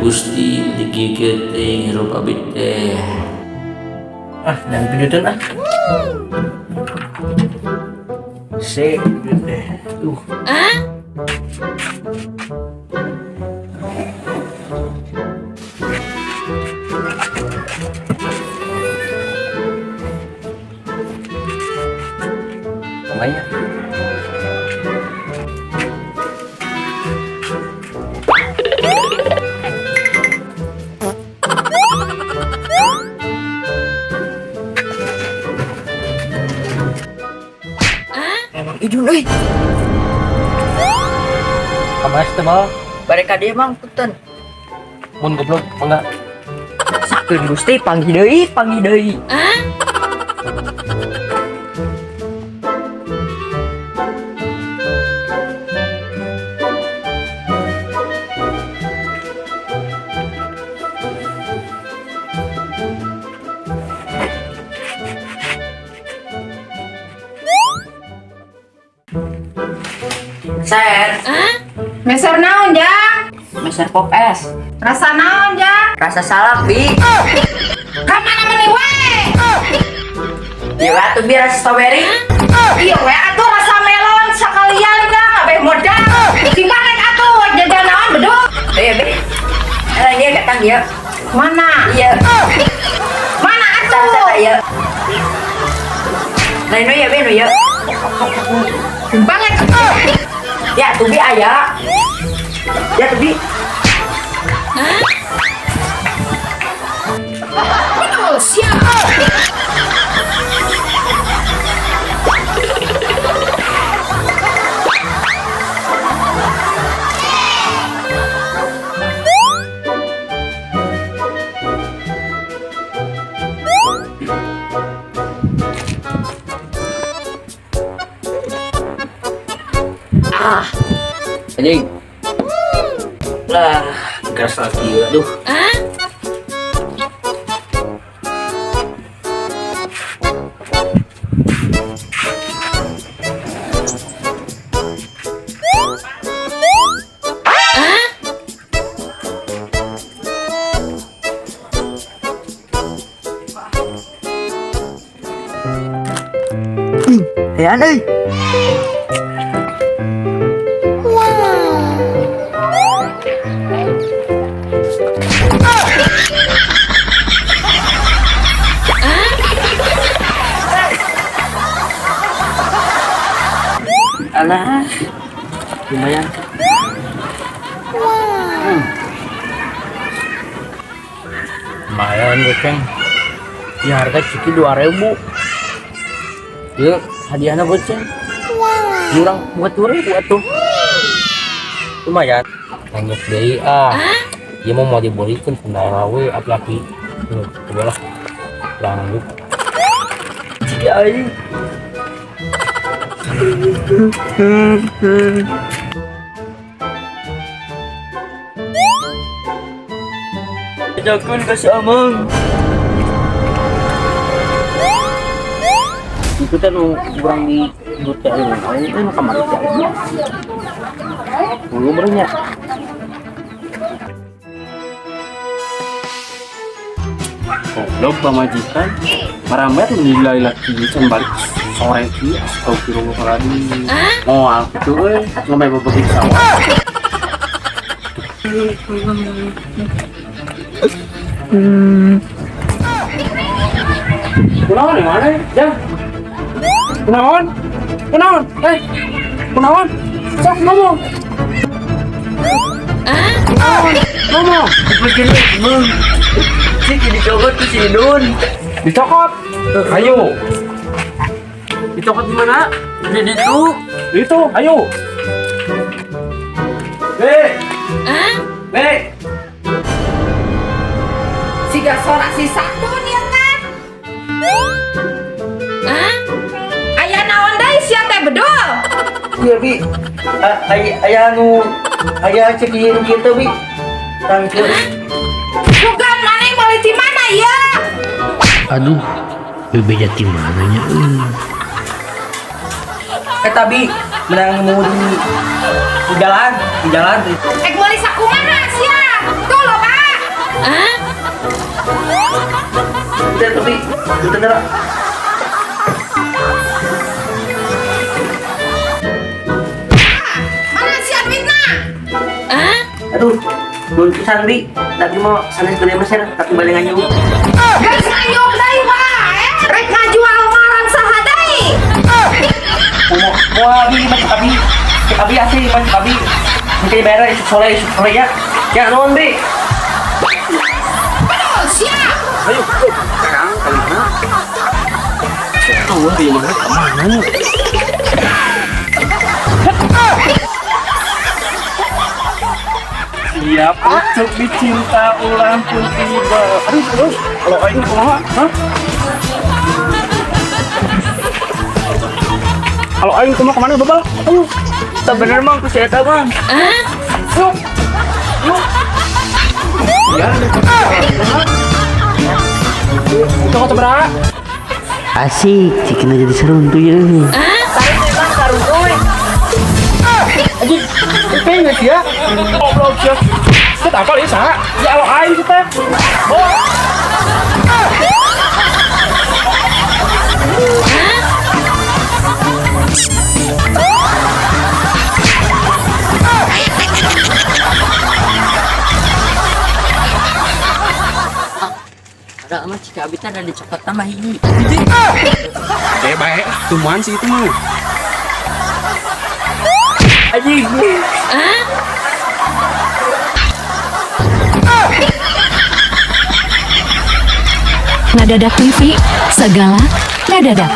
Gusti di kieu teh hirup abi teh. Ah, jangan pidutan ah. C teh. Tuh. Lumayan. Emang Idun euy. Kamana sih teh mal? Bade ka dieu Mang punten. Mun goblok mangga. Sakeun Gusti panggih deui, panggih deui. Ser, Meser naon, Jang? Meser pop es. Rasa naon, Jang? Rasa salak, Bi. Ka mana meuni we? Ieu atuh Bi rasa strawberry. Iya we atuh rasa melon sakalian, Jang, abeh modal. Timbang rek atuh jajan naon beduk. Iya, Bi. Eh, iya datang ya. Mana? Iya. Mana atuh? Tata iya. Nah, nu ya, Bi, nu ya. Timbang rek. Ya, tuh Bi aya. Ya tuh Bi. Oh, siap. Anjing, Lah, gas lagi aduh. Hean euy. Alah, lumayan. Lumayan goceng. Ya harga ciki 2000. Ya hadiahnya goceng. Jurang buat 2000 atuh. Lumayan. Lanjut deui ah. Ieu mah mau dibelikan sendal we api-api. Coba lah. Lanjut. Ciki aing. Jakun ka si Amang. Itu teh nu urang di teh aing aing nu kamari teh aing. Dulu merenya. Goblok pamajikan maramet nilai laki can balik sore kieu astagfirullahaladzim. Moal kitu euy, ngombe bebegi sawah. Kunaon di mana? Jang. Kunaon? Kunaon? Eh. Kunaon? Sok ngomong. Kunaon? Ngomong. Begini, Bang. Ciki dicokot ku si Idun. Dicokot. Ayo. Dicokot di mana? Di ditu. Di itu, ayo. Be. Be. Siga sorak si Satun ya teh. Aya naon deui sia teh bedul? Iya, Bi. Aya anu aya ceki nu kieu teh, Bi. Tangkeun. Bukan maneh meuli ti mana ya? Aduh, bebeja ti mana nya euy. Eta Bi, menang nemu di jalan, di jalan. Ek meuli sakumaha sia? Tuh loba. Punten tapi punten heula. Mana sia duitna? Aduh, nuhun pisan Bi. Lagi mau sanes beli meser tapi balik nganyuk. Geus nganyuk deui wae. Rek ngajual ngaran saha deui? Mau mau abi mah cek abi. Cek abi asli mah cek abi. Mungkin bayar isuk sore isuk sore ya. Ya nuhun Bi. Aduh, sia. Ayo, sekarang kali mana? Tahu di mana? Kemana nih? Siap untuk dicinta ulang pun tiba. Aduh, aduh, kalau aing kumaha? Hah? Kalau aing kumaha kemana babal? Ayo. Tak bener mang ku saya bang. Yuk. Yuk. Ya. Itu kok sabaraha? Asik, cikina jadi seruntu ya. Anjing, itu geus ya. Goblok sia. Kita apa ieu saha? Ya alo aing kita. Oh. Ada mah cika abita ada dicopot tambah hiji. Eh, baik, tumuan sih itu mah. Anjing. Ngadadak TV, segala ngadadak.